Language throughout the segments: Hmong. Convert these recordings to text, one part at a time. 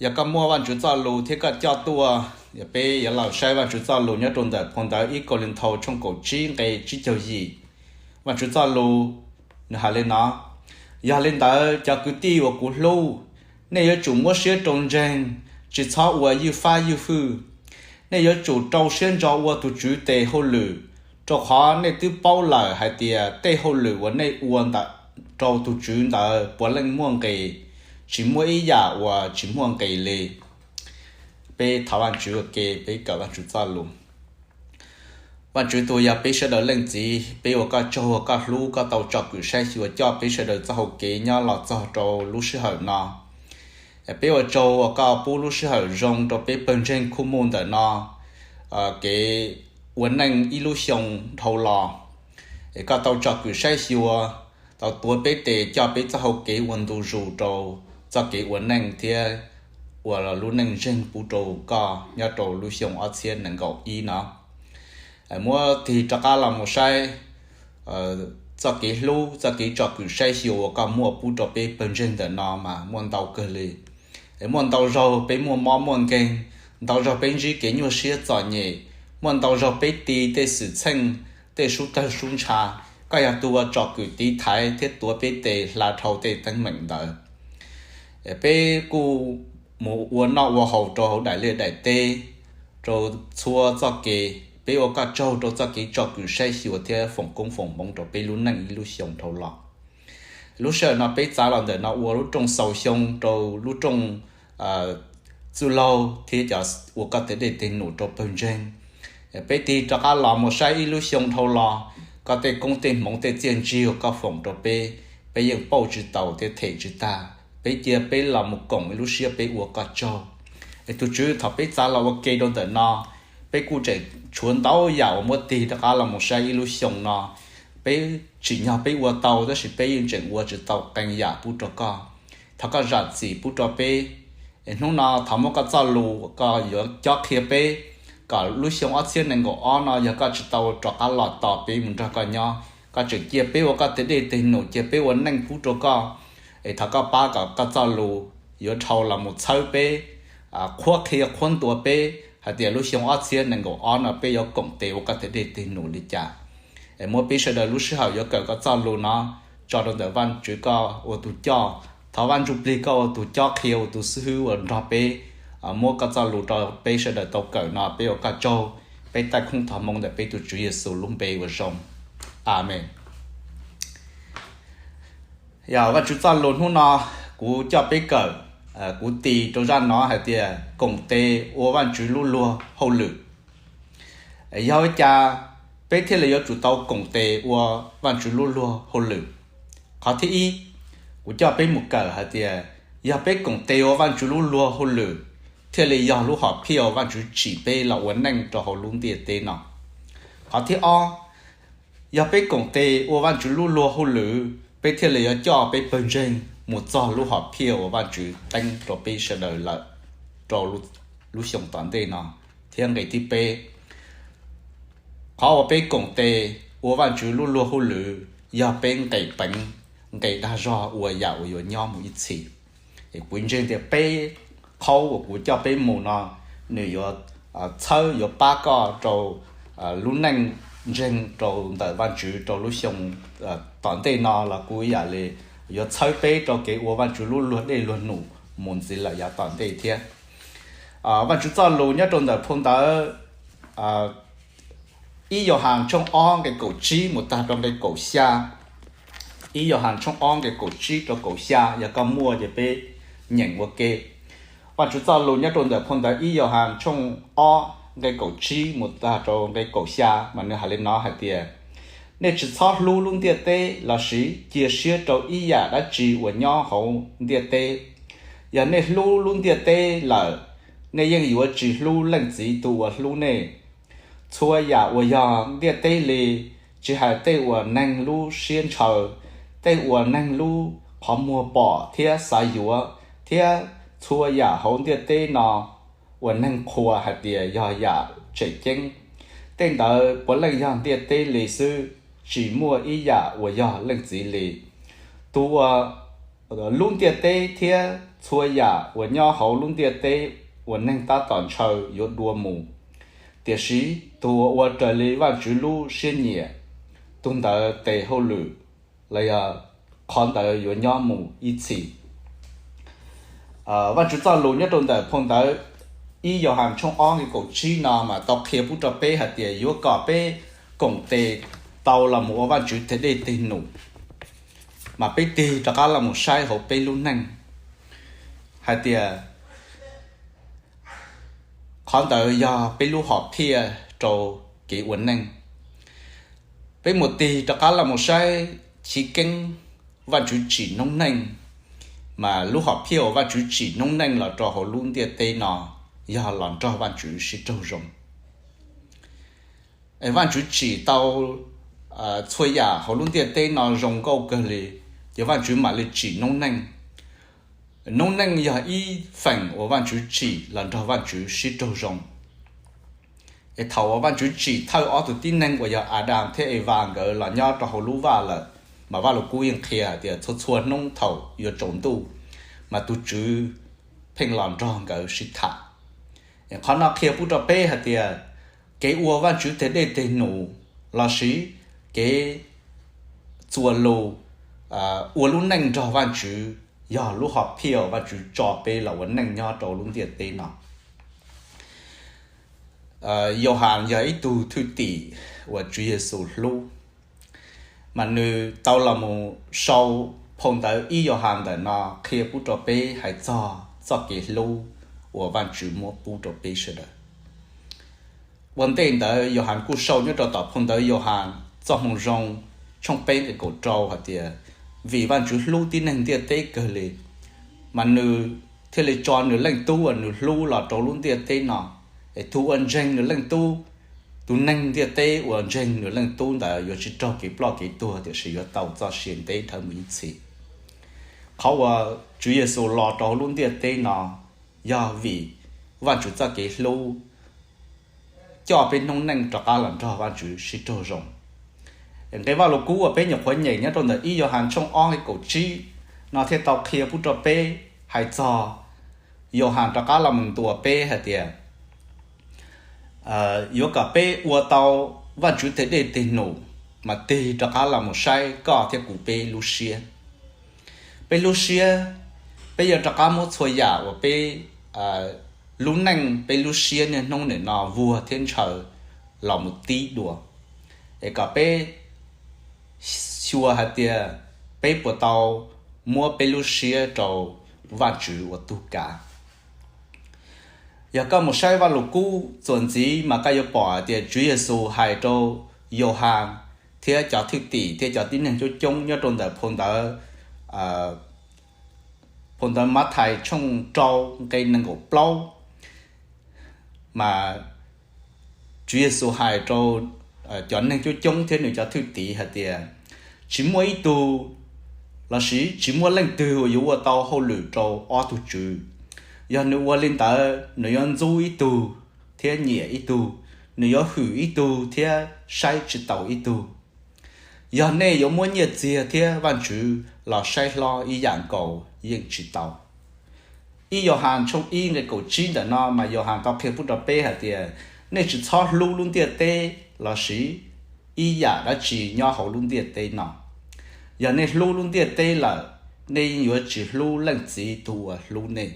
Yog koj muaj Vajtswv txoj lus thiab koj coj tuaj, peb yuav los saib Vajtswv txoj lus nyob rau ntawm phau ntawv ib Kauleethaus tshooj kaum tsib nqe tsib caug yim. Vajtswv txoj lus nws hais li no: Yog li ntawd cov kwv tij uas kuv hlub, nej yuav tsum muab siab rau ntseeg, tsis txhob ua ywj fab ywj fwj. Nej yuav tsum rau siab ntso ua tus Tswv tes hauj lwm, rau qhov nej twb paub lawm hais tias tej hauj lwm uas nej ua ntawm rau tus Tswv ntawd puav leej muaj nqis, tsis muaj ib yam uas tsis muaj nqis li. Peb thov Vajtswv ua ke, peb kawm Vajtswv txoj lus. Vajtswv tus yog peb sawv daws leej txiv, peb ua koj tsaug, koj hlub, koj tau tsom kwm saib xyuas coj peb sawv daws txoj hau kev nyob los txog rau lub sij hawm no. Peb ua tsaug uas koj pub lub sij hawm zoo rau peb pawg ntseeg Khuj Muj ntawm no kev ua neej ib lub xyoo dhau los. Es koj tau tsom kwm saib xyuas, tau tuav peb tes coj peb txoj hau kev ua ntu zus rau txoj kev ua neej thiab ua lub neej ntseeg pub rau koj nyob rau lub xyoo ob txhiab nees nkaum ib no. Muab tig rov qab los mus saib txoj kev hlub, txoj kev tsom kwm saib xyuas uas koj muaj pub rau peb pawg ntseeg ntawm no mas muaj ntau kawg li. Es muaj ntau zaug peb muaj mob muaj nkeeg, ntau zaug peb ntsib kev nyuaj siab txom nyem, muaj ntau zaug peb ti tej xwm txheej, tej sub tawg sub ntsha. Koj yog tus uas tsom kwm tiv thaiv thiab tuav peb tes hla dhau tej teeb meem ntawd. Peb kuj mus ua noj ua haus rau hauv daim liaj daim teb, rau txhua txoj kev. Peb ua koj tsaug rau txoj kev tsom kwm saib xyuas thiab foom koob foom hmoov rau peb lub neej ib lub xyoo dhau los. Lub sij hawm no peb txav los ntawm no ua lub rooj xaus xyoo rau lub rooj txwj laug thiab cov ua koj tej dej tej num rau pawg ntseeg. Peb tig rov qab los mus saib ib lub xyoo dhau los, koj tej koob tej hmoov tej txiaj ntsig uas koj foom rau peb, peb yeej pauj tsis tau thiab them tsis tag. Peb cia peb los mus koom ib lub siab peb ua koj tsaug. Es tus Tswv, thaum peb txav los ua ke rau ntawm no, peb kuj tseem tshuav ntau yam uas muab tig rov qab los mus saib ib lub xyoo no. Peb tsim nyog peb ua tau, tab sis peb yeej tseem ua tsis tau qee yam pub rau koj. Thov koj zam txim pub rau peb. Es hnub no thov muab koj txoj lus koj yuav cob qhia peb, kom lub xyoo ob txhiab nees nkaum ob no yog koj tsis tau rov qab los tos peb mus nrog koj nyob, koj tseem cia peb ua koj tej dej tej num, cia peb ua neej pub rau koj. Es thov koj pab kom koj txoj lus yuav dhau los mus txhawb peb, qhuab qhia qhuab ntuas peb hais tias lub xyoo ob txhiab nees nkaum ob no peb yuav koom tes ua koj tej dej tej num li cas. Es muab peb sawv daws lub sij hawm yuav kawm koj txoj lus no tso rau ntawm Vajtswv koj ua tus coj. Thov Vaj Ntsujplig koj ua tus cob qhia, ua tus xib hwb uas nrog peb muab koj txoj lus rau peb sawv daws tau kawm no, peb ua koj tsaug. Peb taij khoob thov hmoov ntawm peb tus Tswv Yexus lub npe uas zoo. Amees. Yog Vajtswv txoj lus hnub no kuv coj peb kawm, kuv tis rau zaj no hais tias koom tes ua Vajtswv lub luag hauj lwm. Yog ua cas peb thiaj li yuav tsum tau koom tes ua Vajtswv lub luag hauj lwm? Qhov thib ib, kuv coj peb mus kawm hais tias yog peb koom tes ua Vajtswv lub luag hauj lwm, thiaj li yog lub hom phiaj uas Vajtswv tsim peb los ua neej rau hauv lub ntiaj teb no. Qhov thib ob, yog peb koom tes ua Vajtswv lub luag hauj lwm, peb thiaj li yuav coj peb pawg ntseeg mus txog lub hom phiaj uas Vajtswv teeb rau peb sawv daws lawm rau lub xyoo tom ntej no. Thiab nqe thib peb, qhov uas peb koom tes ua Vajtswv lub luag hauj lwm yog peb nqis peev, nqis dag zog ua yam uas yuav nyob mus ib txhis. Kuv ntseeg tias peb qhov uas kuv coj peb mus no, nws yuav txhawb, yuav pab koj rau lub neej ntseeg rau ntawm Vajtswv rau lub xyoo tom ntej no los kuj ib yam li yuav txhawb peb rau kev ua Vajtswv lub luag dej luag num mus ntxiv lawm yav tom ntej thiab. Vajtswv txoj lus nyob rau ntawm phau ntawv ib Yauhas tshooj ob nqe kaum tsib mus tag rau nqe kaum xya. Ib Yauhas tshooj ob nqe kaum tsib rau kaum xya, yog koj muaj ces peb nyeem ua ke. Vajtswv txoj lus nyob rau ntawm phau ntawv ib Yauhas tshooj ob nqe kaum tsib mus tag rau nqe kaum xya mas nws hais li no hais tias, nej tsis txhob hlub lub ntiaj teb lossis cia siab rau ib yam dab tsi uas nyob hauv ntiaj teb. Yog nej hlub lub ntiaj teb lawm, nej yeej yuav tsis hlub Leej Txiv tus uas hlub nej. Txhua yam uas yog ntiaj teb li, tsis hais tej uas neeg lub siab ntshaw, tej uas neeg lub qhov muag pom thiab xav yuav, thiab txhua yam hauv ntiaj teb no uas neeg qhuas hais tias yog yam tseem ceeb, tej ntawd puav leej yog ntiaj teb li xwb, tsis muaj ib yam uas yog Leej Txiv li. Tus uas Lub ntiaj teb thiab txhua yam uas nyob hauv lub ntiaj teb uas neeg tab tom ntshaw yuav dua mus, tiam sis tus uas ua raws li Vajtswv lub siab nyiam, tus ntawd tes hauj lwm los yog qhov ntawd yuav nyob mus ib txhis. Vajtswv txoj lus nyob rau ntawm phau ntawv ib Yauhas tshooj ob nqe kaum tsib no mas tau qhia pub rau peb hais tias yuav kom peb koom tes tau los mus ua Vajtswv tes dej tes num, mas peb tig rov qab los mus saib hauv peb lub neej hais tias qhov ntawd yog peb lub hom phiaj rau kev ua neej. Peb mus tig rov qab los mus saib chiv keeb Vajtswv tsim noob neej, mas lub hom phiaj uas Vajtswv tsim noob neej los rau hauv lub ntiaj teb no yog los nrog Vajtswv sib raug zoo. Vajtswv tsim tau txhua yam hauv lub ntiaj teb no zoo nkauj kawg li, ces Vajtswv mam li tsim noob neej. Noob neej yog ib feem uas Vajtswv tsim los nrog Vajtswv sib raug zoo. Es thaum uas Vajtswv tsim thawj ob tug tib neeg uas yog Adas thiab Evas nkawd los nyob rau hauv lub vaj lawm, mas Vajluskub yeej qhia hais tias txhua txhua hnub thaum yuav tsaus ntuj, mas tus Tswv pheej los nrog nkawd sib tham. Qhov no qhia pub rau peb hais tias kev ua Vajtswv tes dej tes num lossis kev txuas lus ua lub neej nrog Vajtswv yog lub hom phiaj uas Vajtswv tso peb los ua neej nyob rau lub ntiaj teb no. Yauhas yog ib tug thwj tim uas Tswv Yexus hlub, mas nws tau los mus sau phau ntawv ib Yauhas ntawm no qhia pub rau peb hais txog txoj kev hlub uas Vajtswv muab pub rau peb sawv daws. Ua ntej ntawd Yauhas kuj sau nyob rau tom phau ntawv Yauhas txoj moo zoo tshooj peb nqe kaum rau hais tias vim Vajtswv hlub tib neeg ntiaj teb kawg li, mas nws thiaj li tso nws Leej Tub uas nws hlub los rau lub ntiaj teb no. Es tus uas ntseeg nws Leej Tub, tus neeg ntiaj teb uas ntseeg nws Leej Tub ntawd yuav tsis raug kev ploj kev tuag, tiam sis yuav tau txoj sia ntev dhawv mus ib txhis. Qhov uas Tswv Yexus los rau lub ntiaj teb no yog vim Vajtswv txoj kev hlub coj peb noob neej rov qab los nrog Vajtswv sib raug zoo. Nqe Vajluskub uas peb nyuam qhuav nyeem nyob rau ntawm ib Yauhas tshooj ob nqe kaum tsib no thiaj tau qhia pub rau peb hais txog Yauhas rov qab los mus ntuas peb hais tias yuav kom peb ua tau Vajtswv tes dej tes num, mas tig rov qab los mus saib koj thiab kuv peb lub siab. Peb lub siab, peb yuav rov qab muab txhua yam uas peb lub neej, peb lub siab niaj hnub nim no vuag thiab ntshaw los mus tib dua, es kom peb xyuas hais tias peb puas tau muab peb lub siab rau Vajtswv ua tug kav. Yog koj mus saib Vajluskub txuas ntxiv mas koj yuav pom hais tias Tswv Yexus hais rau Yauhas thiab cov thwj tim thiab cov tib neeg coob coob nyob rau ntawm phau ntawv, phau ntawv Mathais tshooj rau nqe nees nkaum plaub, mas Tswv Yexus hais rau cov neeg coob coob thiab nws cov thwj tim hais tias tsis muaj ib tug lossis tsis muaj leej twg uas yuav ua tau hauj lwm rau ob tug tswv. Yog nws ua li ntawd, nws yuav ntxub ib tug thiab nyiam ib tug, nws yuav hwm ib tug thiab saib tsis taus ib tug. Yog nej yuav muab nyiaj txiag thiab Vajtswv los saib hlob ib yam nkaus yeej tsis tau. Ib Yauhas tshooj ib nqe kaum tsib ntawm no mas Yauhas tau qhia pub rau peb hais tias nej tsis txhob hlub lub ntiaj teb lossis ib yam dab tsi nyob hauv lub ntiaj teb no. Yog nej hlub lub ntiaj teb lawm, nej yeej yuav tsis hlub Leej Txiv tus uas hlub nej.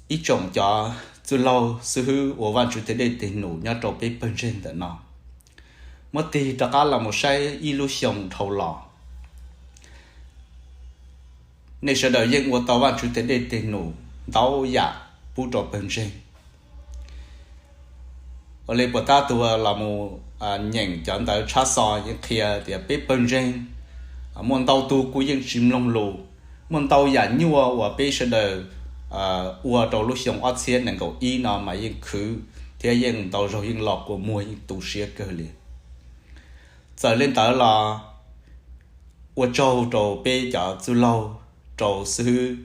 Ib tsoom cov txwj laug xib hwb ua Vajtswv tes dej tes num nyob rau peb pawg ntseeg ntawm no, muab tig rov qab los mus saib ib lub xyoo dhau los, nej sawv daws yeej ua tau Vajtswv tes dej tes num ntau yam pub rau pawg ntseeg. Ua li puas tab tuag los mus nyeem cov ntawv tshab xo yeej qhia tias peb pawg ntseeg muaj ntau tug kuj yeej tsis mloog lus, muaj ntau yam nyuaj uas peb sawv daws ua rau lub xyoo ob txhiab nees nkaum ib no mas yeej khwv thiab yeej ntau zaug yeej los kua muag yeej tu siab kawg li. Txawm li ntawd los ua tsaug rau peb cov txwj laug, rau xib hwb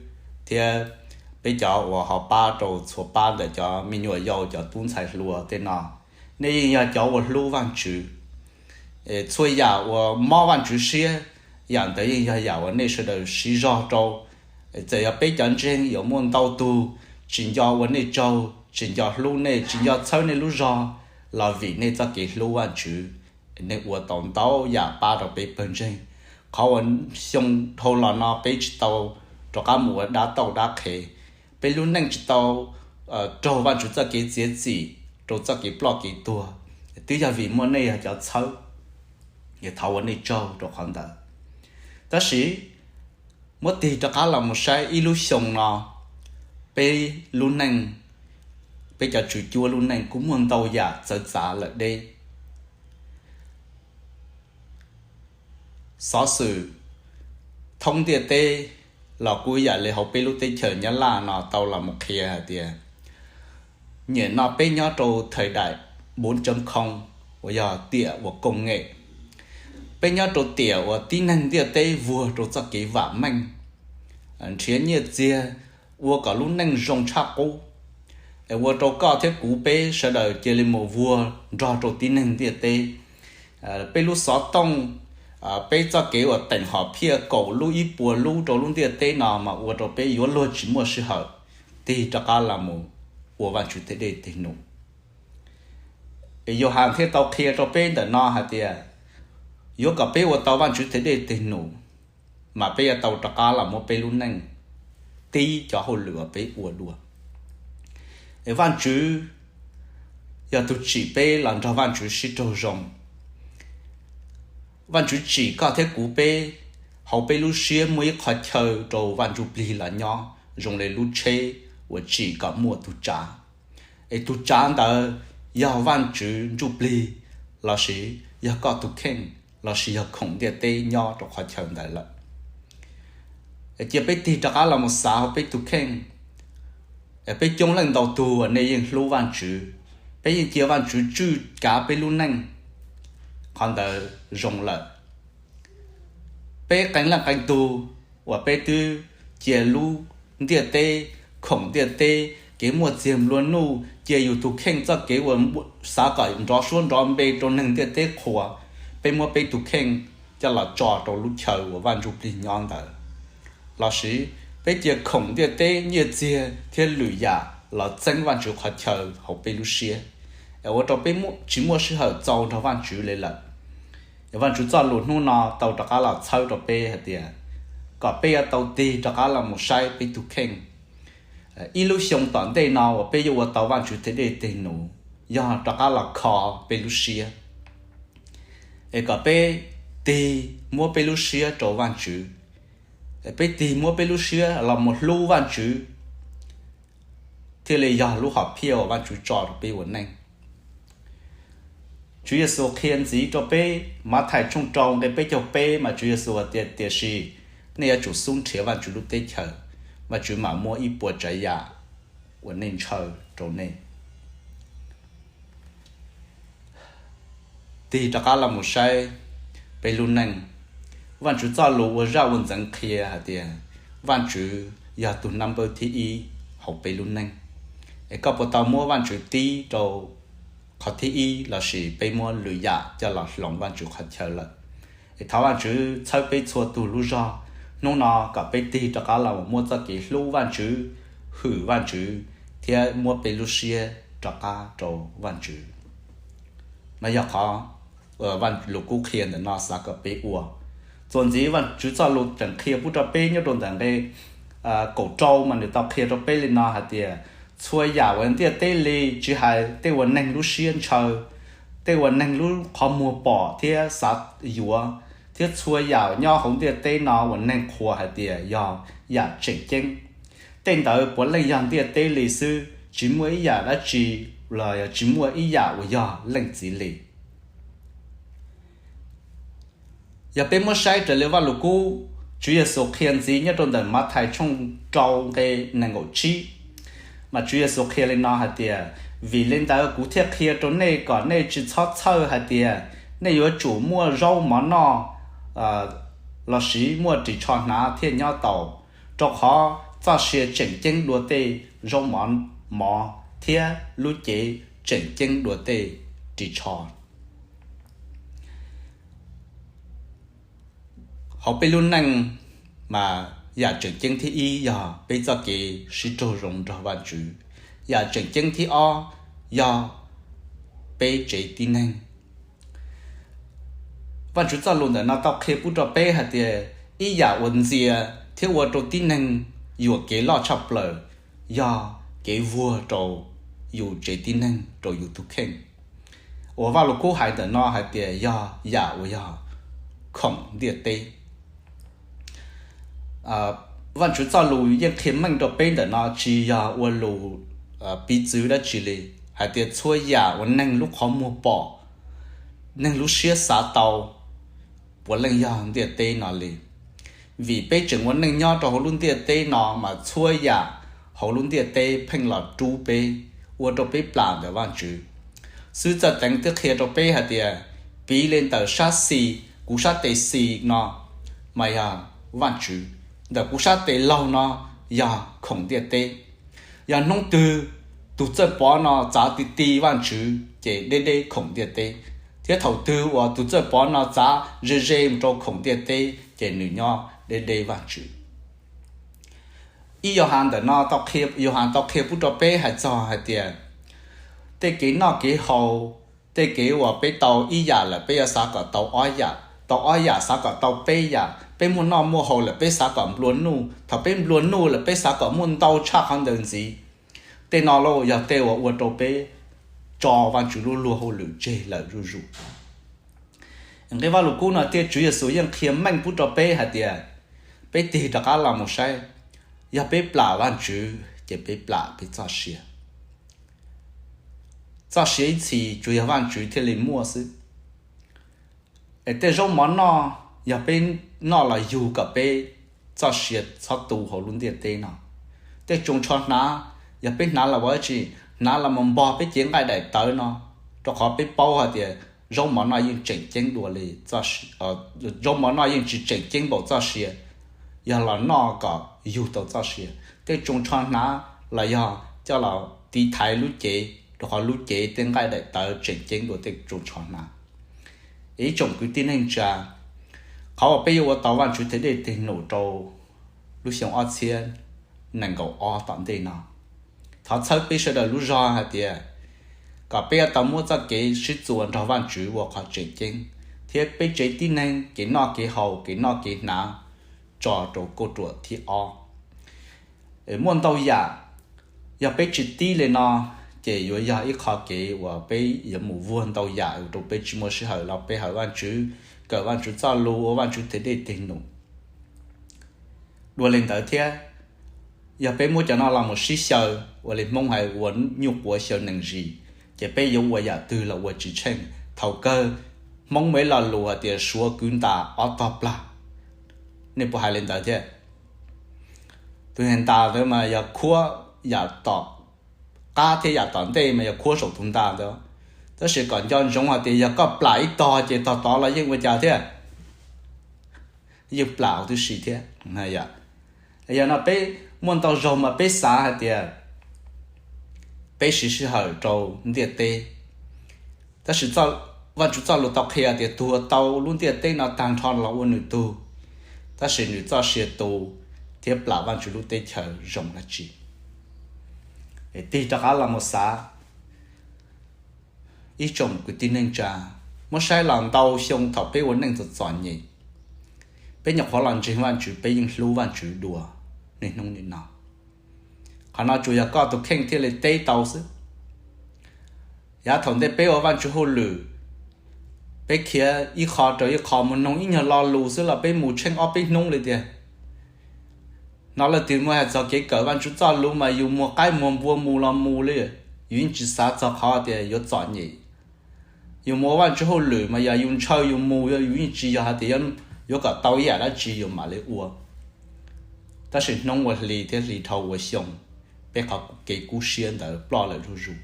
thiab peb cov uas ho pab rau txhua pab ntawm cov me nyuam yaus cov tub ntxhais hluas tej no. Nej yeej yog cov uas hlub Vajtswv. Txhua yam uas mob Vajtswv siab, yam ntawd yeej yog yam uas nej sawv daws siv zog rau. Txawm yog peb cov ntseeg yuav muaj ntau tug tsis nco ua nej tsaug, tsis nco hlub nej, tsis nco txhawb nej lub zog, los vim nej txoj kev hlub Vajtswv, nej ua tau ntau yam pab rau peb pawg ntseeg. Qhov uas xyoo dhau los no peb tsis tau rov qab mus ua dab tauj dab qhev, peb lub neej tsis tau raug Vajtswv txoj kev txiav txim rau txoj kev ploj kev tuag, twb yog vim muaj nej yog cov txhawb. Thov ua nej tsaug rau qhov ntawd. Tab sis muab tig rov qab los mus saib ib lub xyoo no, peb lub neej, peb cov tswv cuab lub neej kuj muaj ntau yam txawv txav lawm deb. Xov xwm thoob ntiaj teb los kuj ib yam li hauv peb lub teb chaws Nyab Laj no tau los mus qhia hais tias, nyem no peb nyob rau thais daim npuv coob khoo uas yog tiam uas koom nge, peb nyob rau tiam uas tib neeg ntiaj teb vuag rau txoj kev vam meej, nrhiav nyiaj txiag, ua kom lub neej zoo tshaj qub, es ua rau koj thiab kuv peb sawv daws cia li mus vuag nrog rau tib neeg ntiaj teb. Peb lub xov tooj, peb txoj kev uas teem hom phiaj kaum lub ib puas lub rau lub ntiaj teb no mas ua rau peb yuav luag tsis muaj sij hawm tig rov qab los mus ua Vajtswv tej dej tej num. Es Yauhas thiaj tau qhia rau peb ntawm no hais tias, yuav kom peb ua tau Vajtswv tej dej tej num, mas peb yuav tau rov qab los muab peb lub neej tib cov hauj lwm uas peb ua dua. Es Vajtswv yog tus tsim peb los nrog Vajtswv sib raug zoo. Vajtswv tsim koj thiab kuv peb, hauv peb lub siab muaj ib qhov chaw rau Vaj Ntsujplig los nyob zoo li lub tsheb uas tsim kom muaj tus tsav. Es tus tsav ntawd yog Vajtswv Ntsujplig, lossis yog koj tus kheej, lossis yog khoom ntiaj teb nyob rau qhov chaw ntawd lawm. Cia peb tig rov qab los mus xav hauv peb tus kheej. Peb coob leej ntau tug uas nej yeej hlub Vajtswv, peb yeej cia Vajtswv tswj kav peb lub neej, qhov ntawd zoo lawm. Peb qee leej qee tug uas peb twb cia lub ntiaj teb, khoom ntiaj teb, kev muaj txiag nplua nuj, cia yus tus kheej txoj kev uas xav kom nrov suab nrov npe rau neeg ntiaj teb qhuas, peb muab peb tus kheej coj los tso rau lub chaw uas Vaj Ntsujplig nyob ntawd. Lossis peb cia khoom ntiaj teb, nyiaj txiag thiab lwm yam los txeeb Vajtswv qhov chaw hauv peb lub siab, es ua rau peb tsis muaj sij hawm txaus nrog Vajtswv li lawm. Vajtswv txoj lus hnub no tau rov qab los txhawb rau peb hais tias, kom peb yuav tau tig rov qab los mus saib peb tus kheej. Ib lub xyoo tom ntej no uas peb yuav ua tau Vajtswv tej dej tej num, yog rov qab los kho peb lub siab. Es kom peb tig muab peb lub siab rau Vajtswv, peb tig muab peb lub siab los mus hlub Vajtswv, thiaj li yog lub hom phiaj uas Vajtswv tso rau peb ua neej. Tswv Yexus qhia ntxiv rau peb, Mathais tshooj rau nqe peb caug peb mas Tswv Yexus hais tias, tiam sis nej yuav tsum xub nrhiav Vajtswv lub teb chaws, Vajtswv mam muab ib puas tsav yam uas nej ntshaw rau nej. Tig rov qab los mus saib peb lub neej. Vajtswv txoj lus ua zaj ua ntxeev qhia hais tias, Vajtswv yog tus nab npawb thib ib hauv peb lub neej. Es koj puas tau muab Vajtswv tib rau qhov thib ib lossis peb muab lwm yam coj los hloov Vajtswv qhov chaw lawm? Es thov Vajtswv txhawb peb txhua tus lub zog hnub no kom peb tig rov qab los muab txoj kev hlub Vajtswv, hwm Vajtswv, thiab muab peb lub siab rov qab rau Vajtswv. No yog qhov Vaj Lus Kub qhia ntawm no xav kom peb ua. Txuas ntxiv Vajtswv txoj lus tseem qhia pub rau peb nyob rau ntawm nqe kaum rau mas nws tau qhia rau peb li no hais tias, txhua yam uas ntiaj teb li, tsis hais tej uas neeg lub siab ntshaw, tej uas neeg lub qhov muag pom thiab xav yuav, thiab txhua yam nyob hauv ntiaj teb no uas neeg qhuas hais tias yog yam tseem ceeb, tej ntawd puav leej yog ntiaj teb li xwb, tsis muaj ib yam dab tsi los yog tsis muaj ib yam uas yog Leej Txiv li. Yog peb muab saib raws li Vaj Lus Kub, Tswv Yexus qhia ntxiv nyob rau ntawm Mathais tshooj rau nqe nees nkaum tsib, mas Tswv Yexus qhia li no hais tias, vim li ntawd kuv thiaj qhia rau nej kom nej tsis txhob txhawj hais tias nej yuav tsum muaj zaub mov noj lossis muaj ris tsho hnav thiaj nyob tau, rau qhov txoj sia tseem ceeb dua tej zaub mov thiab lub cev tseem ceeb dua tej ris tsho. Hauv peb lub neej mas yam tseem ceeb thib ib yog peb txoj kev sib raug zoo nrog Vajtswv. Yam tseem ceeb thib ob yog peb tsev tib neeg. Vajtswv txoj lus ntawm no tau qhia pub rau peb hais tias ib yam uas ntxias thiab ua rau tib neeg yuam kev loj tshaj plaws yog kev vuag rau yus tsev tib neeg, rau yus tus kheej. Uas Vajluskub hais ntawm no hais tias yog yam uas yog khoom ntiaj teb. Vajtswv txoj lus yeej qhia meej rau peb ntawm no tsis yog ua lus piv txwv dab tsi li, hais tias txhua yam uas neeg lub qhov muag pom, neeg lub siab xav tau, puav leej yog ntiaj teb no li. Vim peb tseem ua neej nyob rau hauv lub ntiaj teb no mas txhua yam hauv lub ntiaj teb pheej los rub peb, ua rau peb plam ntawm Vajtswv. Xwb txawj teev twb qhia rau peb hais tias piv li ntawm sab xis, kuv sab tes xis no mas yog Vajtswv, ntawm kuv sab tes laug no yog khoom ntiaj teb. Yog hnub twg tus txawj pov no txav ti ti Vajtswv ces deb deb khoom ntiaj teb, thiab thaum twg uas tus txawj pov no txav ze ze mus rau khoom ntiaj teb ces nws nyob deb deb Vajtswv. Ib Yauhas ntawm no, Yauhas tau qhia pub rau peb hais txog hais tias tej kev noj kev haus, tej kev uas peb tau ib yam lawm peb yuav xav kom tau ob yam, tau ob yam xav kom tau peb yam, peb muaj noj muaj haus lawm peb xav kom nplua nuj, thaum peb nplua nuj lawm peb xav kom muaj ntau tshaj qhov ntawd ntxiv. Tej no los yog tej uas ua rau peb tso Vajtswv lub luag hauj lwm tseg lawm zuj zus. Nqe Vajluskub no thiab Tswv Yexus yeej qhia meej pub rau peb hais tias peb tig rov qab los mus saib, yog peb plam Vajtswv ces peb plam peb txoj sia. Txoj sia ib txhis tsuas yog Vajtswv thiaj li muaj xwb. Es tej zaub mov noj, yog peb noj los yug kom peb txoj sia txhob tu hauv lub ntiaj teb no. Tej tsoos tsho hnav, yog peb hnav los ua dab tsi? Hnav los mus npog peb cev nqaij daim tawv no, rau qhov peb paub hais tias zaub mov noj yeej tseem ceeb dua li, zaub mov noj yeej tsis tseem ceeb npaum txoj sia, yog los noj kom yug tau txoj sia. Tej tsoos tsho hnav los yog coj los tiv thaiv lub cev, rau qhov lub cev tej nqaij daim tawv tseem ceeb dua tej tsoos tsho hnav. Ib tsoom kwv tij neej tsa, qhov uas peb yuav ua tau Vajtswv tes dej tes num rau lub xyoo ob txhiab nees nkaum ob tom ntej no, thov txhawb peb sawv daws lub zog hais tias kom peb yuav tau muab txoj kev sib txuas nrog Vajtswv ua qhov tseem ceeb, thiab peb tsev tib neeg kev noj kev haus, kev noj kev hnav tso rau kauj ruam thib ob. Muaj ntau yam, yog peb tsis tib li no ces yuav yog ib qho kev uas peb yuav mus vuag ntau yam rau peb tsis muaj sij hawm los pe hawm Vajtswv, kawm Vajtswv txoj lus, ua Vajtswv tes dej tes num. Dua li ntawd thiab, yog peb muab cov no los mus sib xyaw, ua li Hmoob hais ua nyuj quav xyaw nees zis, ces peb yuav ua yam twg los ua tsis tsheej. Thaum kawg Hmoob muaj ib lo lus hais tias suav kwv ntas ob tog plag. Nej puas hais li ntawd thiab? Tus niag ntas ntawd mas yog khuab yam tom qab thiab yam tom ntej mas yog khuab saum tus ntas ntawd. Tab sis kom nco ntsoov hais tias yog koj plam ib tog ces tog tod los yeej ua cas thiab, yeej plam huv tib si thiab. Yog no peb muaj ntau zaug mas peb xav hais tias peb siv sij hawm rau ntiaj teb, tab sis Vajtswv txoj lus tau qhia tias tus uas tau lub ntiaj teb no tag nrho los ua nws tug, tab sis nws txoj sia tu thiab plam Vajtswv lub teb chaws zoo dab tsi? Tig rov qab los mus xav, ib tsoom kwv tij neej tsa, muab saib los ntau xyoo thaum peb ua neej txom txom nyem, peb nyuam qhuav los ntseeg Vajtswv, peb yeej hlub Vajtswv dua niaj hnub nim no. Qhov no tsuas yog koj tus kheej thiaj li teb tau xwb. Yav thaum ntej peb ua Vajtswv hauj lwm, peb khiav ib qho rau ib qho mus noog ib nyuag lo lus xwb los peb mus tsheej ob peb hnub li tiag. Hnov leej twg muaj hais txog kev kawm Vajtswv txoj lus mas yus muag qaib muag npua mus los mus li, yus yeej tsis xav txog qhov tias yuav txom nyem. Yus mus ua Vajtswv hauj lwm mas yog yus ntshaw yus mus, yus yeej tsis yog hais tias yuav kom tau ib yam dab tsi yus mam li ua. Tab sis hnub ua hli thiab hli dhau ua xyoo, peb qhov kev kub siab ntawd ploj lawm zuj zus.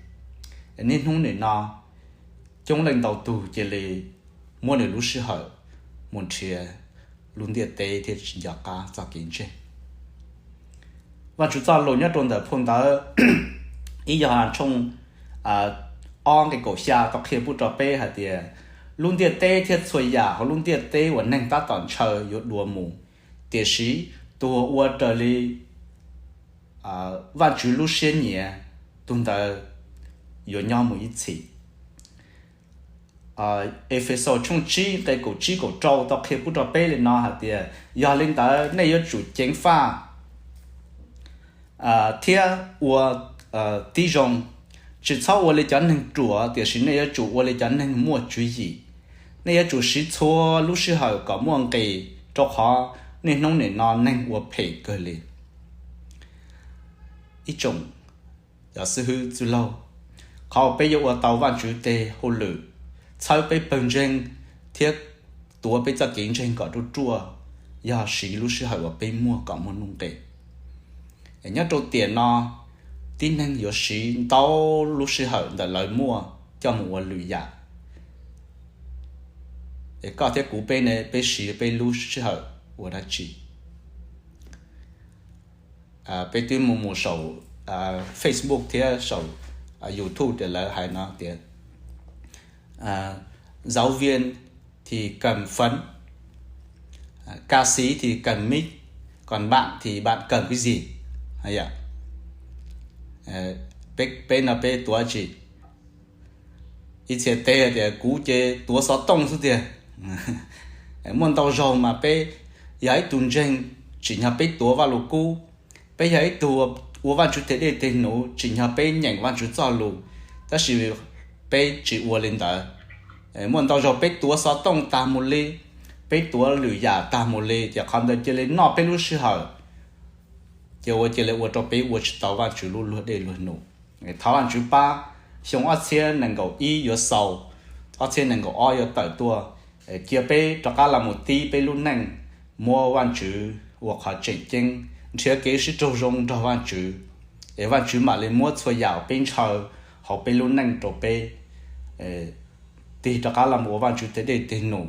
Niaj hnub nim no, coob leej ntau tug cia li muab nws lub sij hawm mus nrhiav lub ntiaj teb thiab tsis nco qab txoj kev ntseeg. Vajtswv txoj lus nyob rau ntawm phau ntawv ib Yauhas tshooj ob nqe kaum xya tau qhia pub rau peb hais tias lub ntiaj teb thiab txhua yam hauv lub ntiaj teb uas neeg tab tom ntshaw yuav dua mus, tiam sis tus uas ua raws li Vajtswv lub siab nyiam, tus ntawd yuav nyob mus ib txhis. Efexus tshooj tsib nqe kaum tsib kaum rau tau qhia pub rau peb li no hais tias, yog li ntawd nej yuav tsum ceev faj thiab ua tib zoo. Tsis txhob ua li cov neeg ruam, tiam sis nej yuav tsum ua li cov neeg muaj tswv yim. Nej yuav tsum siv txhua lub sij hawm kom muaj nqis, rau qhov niaj hnub nim no neeg ua phem kawg li. Ib tsoom cov xib hwb txwj laug, qhov uas peb yuav ua tau Vajtswv tes hauj lwm, txhawb peb pawg ntseeg thiab tuav peb txoj kev ntseeg kom ruaj ruaj, yog siv lub sij hawm uas peb muaj kom muaj nuj nqis. Nyob rau tiam no, tib neeg yuav siv ntau lub sij hawm ntawm lawv muaj coj mus ua lwm yam. Es koj thiab kuv peb ne, peb siv peb lub sij hawm ua dab tsi? Peb twb mus mus saum Facebook thiab saum YouTube tias lawv hais no tias, giáo viên thì cần phấn, ca sĩ thì cần mic, còn bạn thì bạn cần cái gì? Peb no peb tuav tsi? Ib txhia teb tias kuv ces tuav xov tooj xwb tiag. Muaj ntau zaug mas peb yog ib tug ntseeg, tsim nyog peb tuav Vajluskub. Peb yog ib tug ua Vajtswv tes dej tes num, tsim nyog peb nyeem Vajtswv txoj lus, tab sis peb tsis ua li ntawd. Muaj ntau zaug peb tuav xov tooj tag mus li, peb tuav lwm yam tag mus li, ces qhov ntawd cia li noj peb lub sij hawm, ces ua cia li ua rau peb ua tsis tau Vajtswv lub luag dej luag num. Thov Vajtswv pab, xyoo ob txhiab nees nkaum ib yuav xaus, ob txhiab nees nkaum ob yuav tawm tuaj, cia peb rov qab los mus tib peb lub neej, muab Vajtswv ua qhov tseem ceeb, nrhiav kev sib raug zoo nrog Vajtswv, es Vajtswv mam li muab txhua yam peb ntshaw hauv peb lub neej rau peb tig rov qab los mus ua Vajtswv tes dej tes num.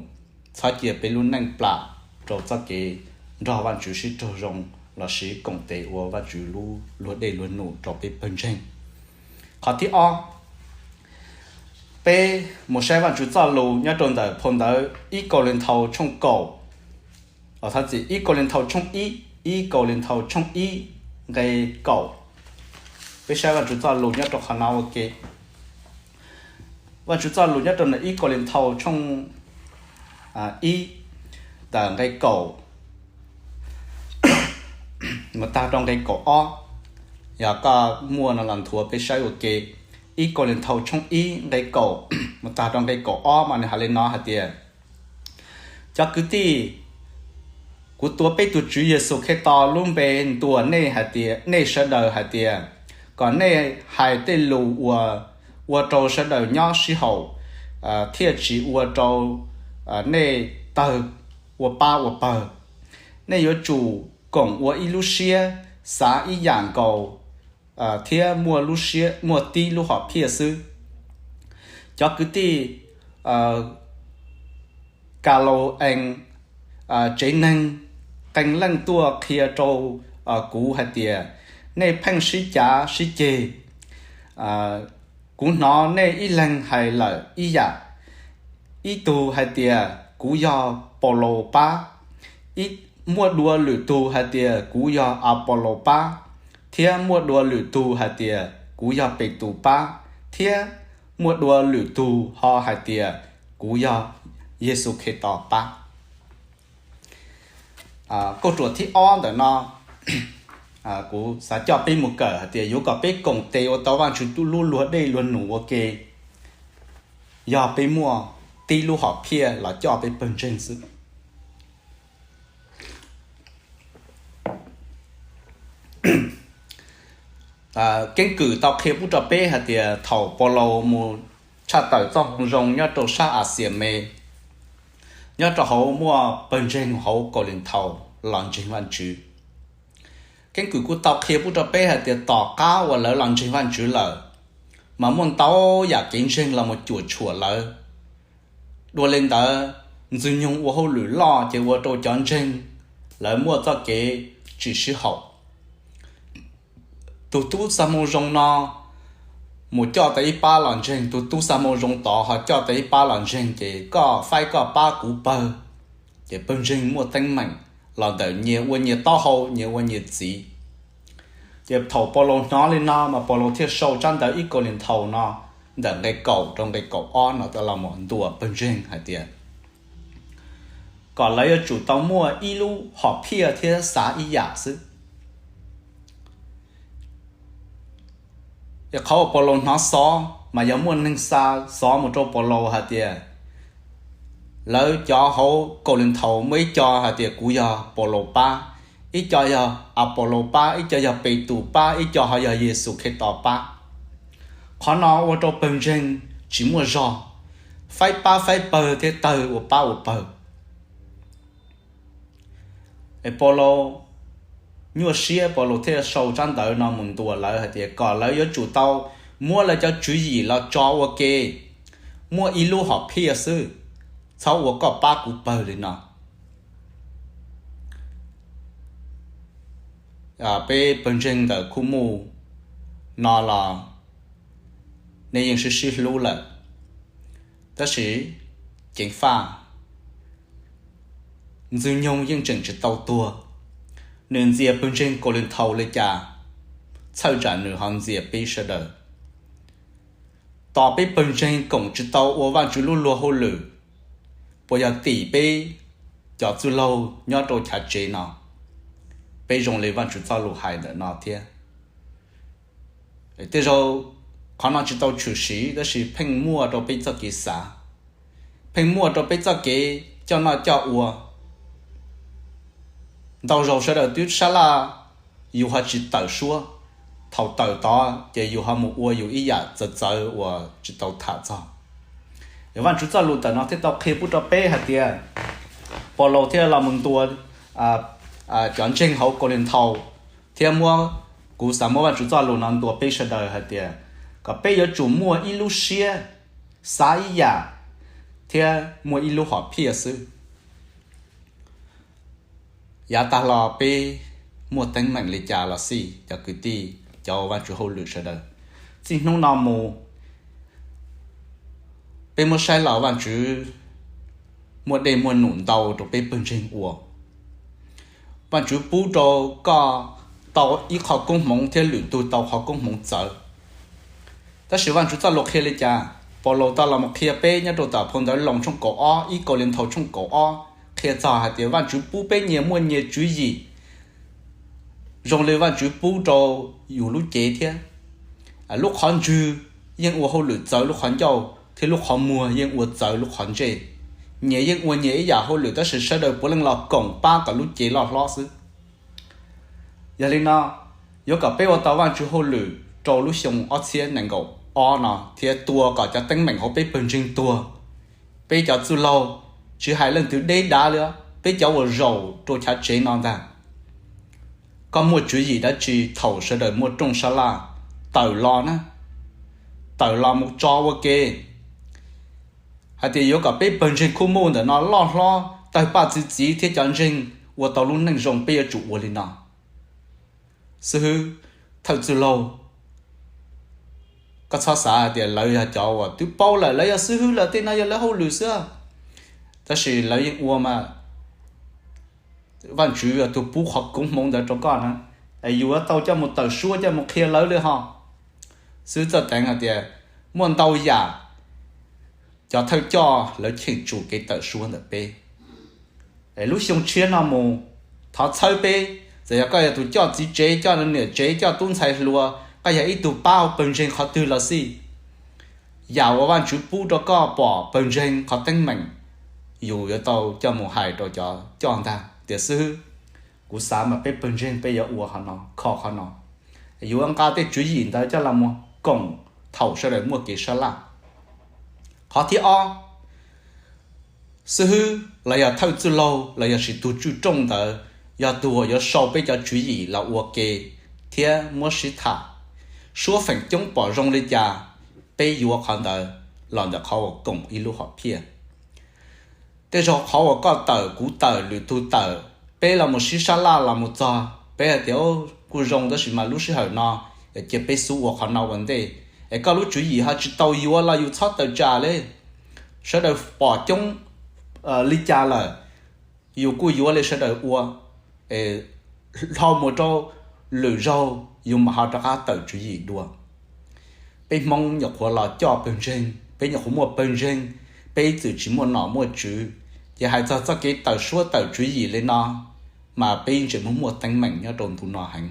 Txhob cia peb lub neej plam rau txoj kev nrog Vajtswv sib raug zoo lossis koom tes ua Vajtswv lub luag dej luag num rau peb pawg ntseeg. Qhov thib ob, peb mus saib Vajtswv txoj lus nyob rau ntawm phau ntawv ib Kauleethaus tshooj kaum, thov txim, ib Kauleethaus tshooj ib, ib Kauleethaus tshooj ib nqe kaum. Peb saib Vajtswv txoj lus nyob rau qhov no ua ke. Vajtswv txoj lus nyob rau ntawm ib Kauleethaus tshooj ib, ntawm nqe kaum mus tag rau nqe kaum ob. Yog koj muaj no los nthuav peb saib ua ke. Ib Kauleethaus tshooj ib nqe kaum mus tag rau nqe kaum ob mas nws hais li no hais tias, cov kwv tij, kuv tuav peb tus Tswv Yexus Khetos lub npe ntuas nej hais tias, nej sawv daws hais tias, kom nej hais tej lus uas ua rau sawv daws nyob sib haum, thiaj tsis ua rau nej tawg ua pab ua pawg. Nej yuav tsum koom ua ib lub siab, xav ib yam nkaus, thiab muaj lub siab, muaj tib lub hom phiaj xwb. Cov kwv tij Ka Lau Ees, tsev neeg qee leej tuaj qhia rau kuv hais tias, nej pheej sib cav sib ceg. Kuv hnov nej ib leeg hais lawm ib yam. Ib tug hais tias, kuv yog Paulus pab. Muaj dua lwm tug hais tias, kuv yog Apolus pab, thiab muaj dua lwm tug hais tias, kuv yog Petus pab, thiab muaj dua lwm tug ho hais tias, kuv yog Yexus Khetos pab. Kauj ruam thib ob ntawm no, kuv xav coj peb mus kawm hais tias yuav kom peb koom tes ua tau Vajtswv lub luag dej luag num ua ke, yog peb muaj tib lub hom phiaj los coj peb pawg ntseeg xwb. Keeb kwm tau qhia pub rau peb hais tias thaum Paulus mus tshaj tawm txoj moo zoo nyob rau sab Axias me, nyob rau hauv muaj pawg ntseeg hauv Kauleethaus los ntseeg Vajtswv. Keeb kwm kuj tau qhia pub rau peb hais tias tom qab uas lawv los ntseeg Vajtswv lawm, mas muaj ntau yam kev ntseeg los mus cuam tshuam lawv. Dua li ntawd, Ntxwg Nyoog ua hauj lwm loj ces ua rau cov ntseeg lawv muaj txoj kev tsis sib haum. Tus tub xa moo zoo no mus coj tau ib pab los ntseeg, tus tub xa moo zoo tod ho coj tau ib pab los ntseeg, ces koj faib koj pab kuv pawg, ces pawg ntseeg muaj teeb meem los ntawm nyias ua nyias taub hau, nyias ua nyias txiv. Ces thaum Paulus hnov li no mas Paulus thiaj sau tsab ntawv ib Kauleethaus no ntawm nqe kaum rau nqe kaum ob no los mus ntuas pawg ntseeg hais tias kom lawv yuav tsum tau muaj ib lub hom phiaj thiab xav ib yam xwb. Es qhov uas Paulus hnov xov mas yog muaj neeg xa xov mus rau Paulus hais tias lawv cov hauv Kauleethaus muaj ib co hais tias kuv yog Paulus pab, ib co yog Apolus pab, ib co yog Petus pab, ib co ho yog Yexus Khetos pab. Qhov no ua rau pawg ntseeg tsis muaj zog, faib pab faib pawg thiab tawg ua pab ua pawg. Es Paulus nyuaj siab, Paulus thiaj sau tsab ntawv no mus ntuas lawv hais tias kom lawv yuav tsum tau muab lawv cov tswv yim los tso ua ke, muaj ib lub hom phiaj xwb, txhob ua koj pab kuv pawg li no. Peb pawg ntseeg ntawm Khuj Muj no los nej yeej sib sib hlub lawm, tab sis ceev faj, Ntxwg Nyoog yeej tseem tsis tau tuag, nws ntxias pawg ntseeg Kauleethaus li cas, txhawj tsam nws ho ntxias peb sawv daws. Tos peb pawg ntseeg koom tsis tau ua Vajtswv lub luag hauj lwm, puas yog tim peb cov txwj laug nyob rau chav tsev no, peb zoo li Vajtswv txoj lus hais ntawm no thiab. Tej zaum qhov no tsis tau tshwm sim tab sis pheej muaj rau peb txoj kev xav, pheej muaj rau peb txoj kev coj noj coj ua. Ntau zaus sawv daws twb sab laj, yus ho tsis tawm suab, thaum tawm tod ces yus ho mus ua yus ib yam txawv txawv uas tsis tau tham txog. Yog Vajtswv txoj lus ntawm no thiaj tau qhia pub rau peb hais tias Paulus thiaj los mus ntuas cov ntseeg hauv Kauleethaus, thiab muab, kuv xav muab Vajtswv txoj lus no ntuas peb sawv daws hais tias kom peb yuav tsum muaj ib lub siab xav ib yam thiab muaj ib lub hom phiaj xwb. Yav tag los peb muaj teeb meem li cas los xij, cov kwv tij, cov ua Vajtswv hauj lwm sawv daws, txij hnub no mus peb muab saib los Vajtswv muaj dej muaj num ntau rau peb pawg ntseeg ua. Vajtswv pub rau koj tau ib qho koob hmoov thiab lwm tus tau qhov koob hmoov txawv. Tab sis Vajtswv txoj lus qhia li cas? Paulus tau los mus qhia peb nyob rau tom phau ntawv Loos tshooj kaum ob, ib Kauleethaus tshooj kaum ob qhia txog hais tias Vajtswv pub peb nyias muaj nyias tswv yim zoo li Vajtswv pub rau yus lub cev thiab. Lub qhov ntswg yeej ua hauj lwm txawv lub qhov ncauj thiab lub qhov muag yeej ua txawv lub qhov ntsej. Nyias yeej ua nyias ib yam hauj lwm tab sis sawv daws puav leej los koom pab kom lub cev loj hlob xwb. Yog li no, yuav kom peb ua tau Vajtswv hauj lwm rau lub xyoo ob txhiab nees nkaum ob no thiab tua kom cov teeb meem hauv peb pawg ntseeg tuag, peb cov txwj laug, tsis hais leej twg deb dav li, peb cov uas zaum rau chav tsev no ntag, koj muaj tswv yim dab tsi thaum sawv daws muaj rooj sab laj, tawm los na, tawm los mus tso ua ke. Hais tias yuav kom peb pawg ntseeg Khuj Muj ntawm no loj hlob tawg paj txi txiv thiab cov ntseeg ua tau lub neej zoo peb yuav tsum ua li no. Xib hwb, thawj txwj laug, koj txhob xav hais tias lawv yog cov uas twb paub lawm, lawv yog xib hwb lawm, tej no yog lawv hauj lwm xwb. Tab sis lawv yeej ua mas Vajtswv yog tus pub qhov koob hmoov ntawd rau koj na, es yus yuav tau coj mus tawm suab coj mus qhia lawv li ho. Xib hwb Txawj Teev hais tias muaj ntau yam cov thawj coj lawv cheem tsum kev tawm suab ntawm peb. Es lub xyoo tshiab no mus, thov txhawb peb, txawm yog koj yog tus coj txiv tsev, coj niam tsev, coj tub ntxhais hluas, koj yog ib tug pab hauv pawg ntseeg qhov twg los xij, yam uas Vajtswv pub rau koj pom pawg ntseeg qhov teeb meem, yus yuav tau coj mus hais rau cov coj ntag tias xib hwb, kuv xav mas peb pawg ntseeg peb yuav ua qhov no, kho qhov no. Yus yuav nqa tej tswv yim ntawd coj los mus koom thaum sawv daws muaj kev sab laj. Qhov thib ob, xib hwb los yog thawj txwj laug los yog sis tus tswj rooj ntawd yog tus uas yuav sau peb cov tswv yim los ua ke thiab muab sib tham. Suab feem coob pom zoo li cas, peb yuav qhov ntawd los ntawm qhov uas koom ib lub hom phiaj. Tej zaug qhov uas koj tawm, kuv tawm, lwm tus tawm, peb los mus sib sab laj los mus txog, peb hais tias kuj zoo tab sis mas lub sij hawm no cia peb xub ua qhov no ua ntej, Es koj lub tswv yim ho tsis tau yuav los yus txhob tawm tsam li. Sawv daws pom coob li cas lawm, yus kuj yuav li sawv daws ua, dhau mus rau lwm zaug yus mam ho rov qab tawm tswv yim dua. Peb Hmoob nyuam qhuav los coj pawg ntseeg, peb nyuam qhuav muaj pawg ntseeg, peb ib txwm tsis muaj nom muaj tswv, ces hais txog txoj kev tawm suab tawm tswv yim li no, mas peb yeej tseem muaj muaj teeb meem nyob rau ntu no heev.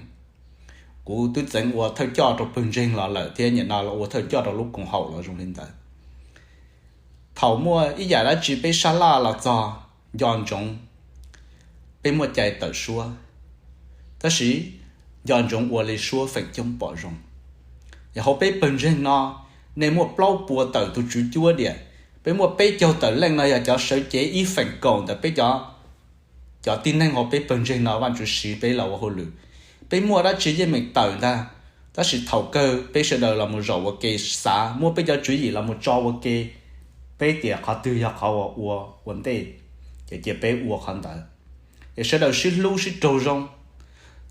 Kuv twb txeev ua thawj coj rau pawg ntseeg los lawm thiab, nim no los ua thawj coj rau lub koom haum los zoo li ntawd. Thaum muaj ib yam dab tsi peb sab laj los txog nco ntsoov, peb muaj cai tawm suab, tab sis nco ntsoov ua li suab feem coob pom zoo. Yog hauv peb pawg ntseeg no, nej muaj plaub puas tawm tus tswv cuab diam, peb muaj peb caug tawm leej no yog cov sawv cev ib feem kaum ntawm peb cov, cov tib neeg hauv peb pawg ntseeg no Vajtswv siv peb los ua hauj lwm. Peb muaj dab tsi yeej meem tawm ntag, tab sis thaum kawg peb sawv daws los mus zaum ua ke, xav muab peb cov tswv yim los mus tso ua ke, peb tias qhov twg yog qhov uas ua ua ntej, ces cia peb ua qhov ntawd, es sawv daws sib hlub sib raug zoo.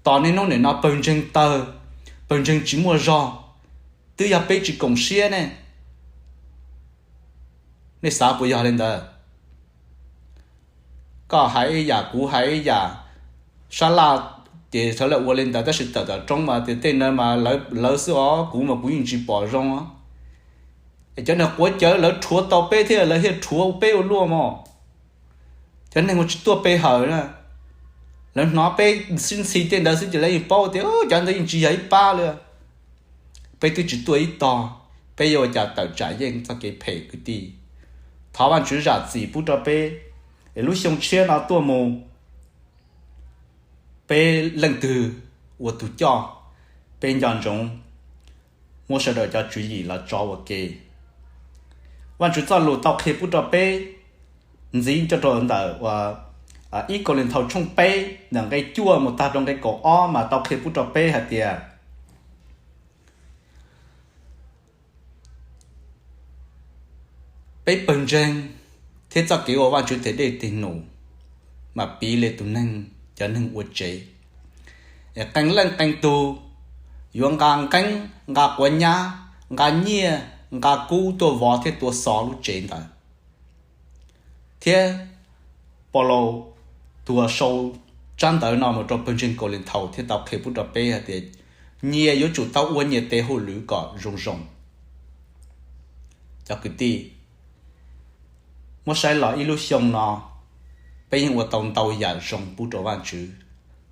Tos niaj hnub nim no pawg ntseeg tawg, pawg ntseeg tsis muaj zog, twb yog peb tsis koom siab ne. Nej xav puas yog li ntawd? Koj hais ib yam, kuv hais ib yam, sab laj ces sawv daws ua li ntawd, tab sis tawm tom roob mas tias tej ntawd mas lawv xwb os, kuv mas kuv yeej tsis pom zoo. Es cov neeg quav cawv lawv rhuav tau peb thiab lawv thiaj rhuav peb ua luaj mog. Cov neeg uas tsis tuaj pe hawm na, lawv hnov peb sib ntxhi tej ntawd xwb ces lawv yeej paub tias cov ntawd yeej tsis yog ib pab li. Peb twb tsis tuaj ib tog, peb yuav ua cas tawm tsam yeej txoj kev phem kwv tij. Thov Vajtswv zam txim pub rau peb, es lub xyoo tshiab no tuaj mus, peb leej twg ua tus coj, peb nco ntsoov muab sawv daws cov tswv yim los tso ua ke. Vajtswv txoj lus tau qhia pub rau peb ntxiv coj rau ntawm ib Kauleethaus tshooj peb ntawm nqe cuaj mus tag rau nqe kaum ob mas tau qhia pub rau peb hais tias peb pawg ntseeg thiab txoj kev ua Vajtswv tes dej tes num mas piv li tus neeg, cov neeg ua tsev. Es qee leej qee tug yuav nqa nqeeb, nqa quav nyab, nqa nyiaj, nqa kub tuaj vov thiab tua xov lub tsev ntawd. Thiab Paulus tus uas sau tsab ntawv no mus rau pawg ntseeg Kauleethaus thiaj tau qhia pub rau peb hais tias nyias yuav tsum tau ua nyias tes hauj lwm kom zoo zoo. Cov kwv tij, muab saib los ib lub xyoo no, peb yeej ua tau ntau yam zoo pub rau Vajtswv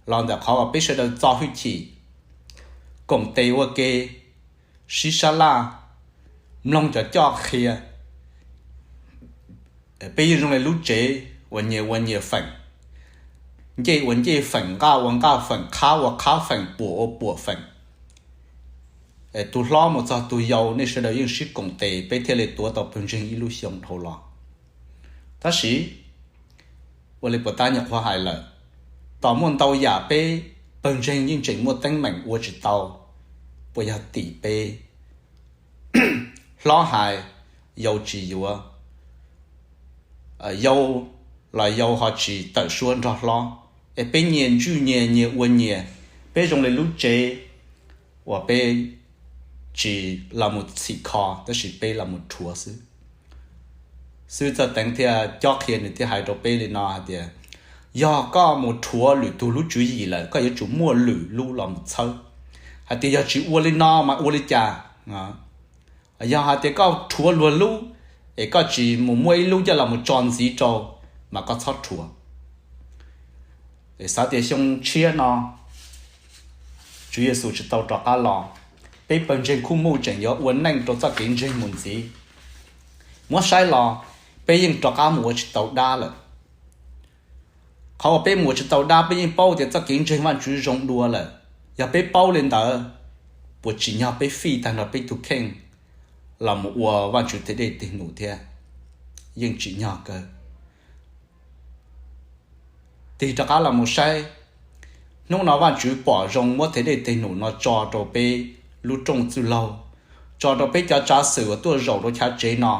los ntawm qhov uas peb sawv daws txo hwj chim, koom tes ua ke, sib sab laj, mloog cov coj qhia. Peb yeej zoo li lub tsev uas nyias ua nyias feem, ncej ua ncej feem, nqaj ua nqaj feem, qhab ua qhab feem, puam ua puam feem. Tus hlob mus txog tus yau, nej sawv daws yeej sib koom tes, peb thiaj li tuav tau pawg ntseeg ib lub xyoo dhau los. Tab sis ua li puas tab nyuam qhuav hais lawm, tos muaj ntau yam peb pawg ntseeg yeej tseem muaj teeb meem ua tsis tau, puas yog tim peb? Hlob hais, yau tsis yuav, yau los yau ho tsis tawm suab nrog hlob, es peb nyias ntswj nyias, nyias ua nyias, peb zoo li lub tsev uas peb tsis los mus txhim kho, tab sis peb los mus rhuav xwb. Xib hwb Txawj Teev thiaj cob qhia, nws thiaj hais rau peb li no hais tias, yog koj mus rhuav lwm tug lub tswv yim lawm, koj yuav tsum muaj lwm lub los mus txhawb hais tias yog tsis ua li no mas ua li cas. Yog hais tias koj rhuav luag lub, es koj tsis mus muaj ib lub coj los mus tso ntxiv rau, mas koj txhob rhuav. Es xav tias xyoo tshiab no Tswv Yexus tsis tau rov qab los, peb pawg ntseeg Khuj Muj tseem yuav ua neej rau txoj kev ntseeg mus ntxiv. Muab saib los, peb yeej rov qab mus ua tsis tau dab lawm. Qhov uas peb mus ua tsis tau dab, peb yeej paub tias txoj kev ntseeg Vajtswv zoo dua lawm. Yog peb paub li ntawd, puas tsim nyog peb fij tag nrho peb tus kheej los mus ua Vajtswv tes dej tes num thiab? Yeej tsim nyog kawg. Tig rov qab los mus saib, hnub no Vajtswv pom zoo muab tes dej tes num no tso rau peb lub rooj txwj laug, tso rau peb cov tsav xwm uas tuaj zaum rau chav tsev no.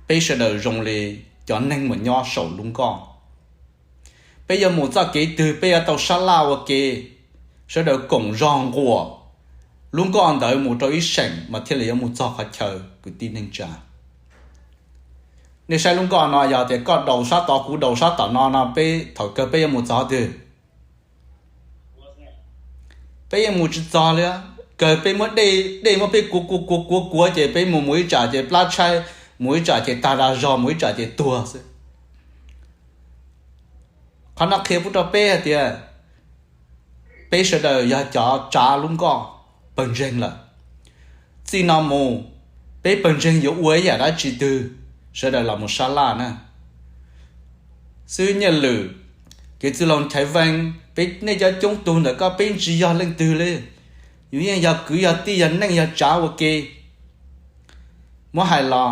Peb sawv daws zoo li cov neeg mus nyob saum lub nkoj. Peb yuav mus txoj kev twg peb yuav tau sab laj ua ke, sawv daws koom zog nquam lub nkoj ntawd mus rau ib seem mas thiaj li yuav mus txog qhov chaw kwv tij neej tsa. Nej saib lub nkoj no yog tias koj daus sab tod kuv daus sab tom no no peb thaum kawg peb yuav mus txog twg? Peb yeej mus tsis txog li. Kawg peb muab dej, dej muab peb kuav kuav kuav kuav kuav ces peb mus mus ib tsam ces plab tshaib, mus ib tsam ces tag dag zog, mus ib tsam ces tuag xwb. Qhov no qhia pub rau peb hais tias peb sawv daws yog cov tsav lub nkoj pawg ntseeg lawm. Txij no mus peb pawg ntseeg yuav ua ib yam dab tsi twg, sawv daws los mus sab laj na. Xib hwb Nyiaj Lwm, kev txwj laug Nchaiv Veeg, peb nej cov coob tug ntawm koj peb tsis yog leej twg li. Yus yeej yog kwv yog tij yog neej yog tsav ua ke. Muab hais los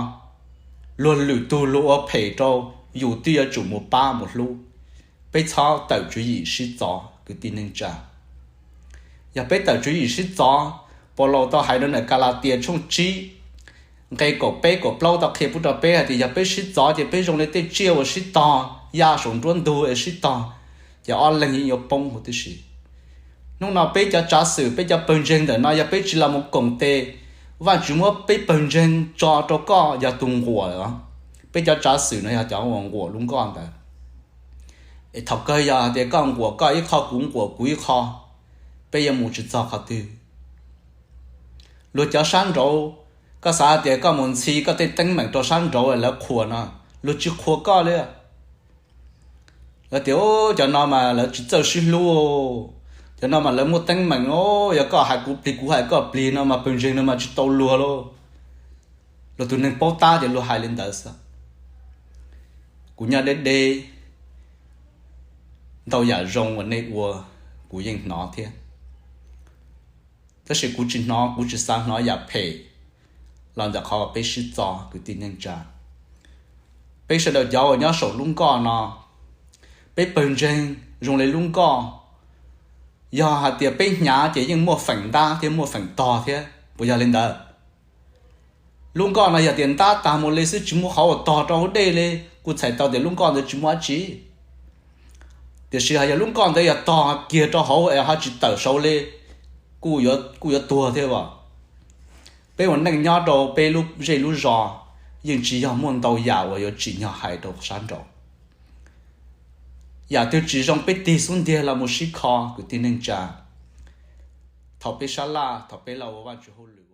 luag lwm tug luag ua phem rau yus twb yuav tsum mus pab mus hlub. Peb txhob tawm tswv yim sib txov kwv tij neej tsa. Yog peb tawm tswv yim sib txov, Paulus tau hais rau ntawm Kalatias tshooj tsib nqe kaum peb kaum plaub tau qhia pub rau peb hais tias yog peb sib txov ces peb zoo li tej tsiaj uas sib tog ya saum nruab ntug es sib tog, ces ob leeg yeej yuav poob huv tib si. Hnub no peb cov tsav xwm peb cov pawg ntseeg ntawm no yog peb tsis los mus koom tes, Vajtswv muab peb pawg ntseeg tso rau koj yog tus nquam os. Peb cov tsav xwm no yog cov uas nquam lub nkoj ntawd. Es thaum kawg yog hais tias koj nquam koj ib qho kuv nquam kuv ib qho, peb yuav mus tsis txog qhov twg. Luag cov sab nraud, koj xav hais tias koj mus ntxhi koj tej teeb meem rau sab nraud lawv qhuas no, luag tsis qhuas koj li. Lawv tias cov no mas lawv tsis txawj sib hlub, cov no mas lawv muaj teeb meem, yog koj hais kuv plig kuv hais koj plig no mas pawg ntseeg no mas tsis tau luag lauj. Luag tus neeg paub tab ces luag hais li ntawd xwb. Kuv nyob deb deb, ntau yam zoo uas nej ua kuv yeej hnov thiab, tab sis kuv tsis hnov, kuv tsis xav hnov yam phem los ntawm qhov peb sib txov kwv tij neej tsa. Peb sawv daws cov uas nyob saum lub nkoj no, peb pawg ntseeg zoo li lub nkoj, yog hais tias peb hnyav ces yeej muaj feem ntab thiab muaj feem tog thiab, puas yog li ntawd? Lub nkoj no yog tias ntab tag mus li xwb tsis muaj qhov uas tog rau hauv dej li, kuj txhais tau tias lub nkoj ntawd tsis muaj dab tsi. Tiam sis ho yog lub nkoj ntawd yog tog kiag rau hauv es ho tsis tawm saud li, kuj yuav tuag thiab as. Peb ua neej nyob rau peb lub zej lub zos yeej tsis yog muaj ntau yam uas yuav tsim nyog hais rau sab nraud. Yam twg tsis zoo peb tig xub ntiag los mus sib kho kwv tij neej tsa. Thaum peb sab laj, thaum peb los ua Vajtswv hauj lwm.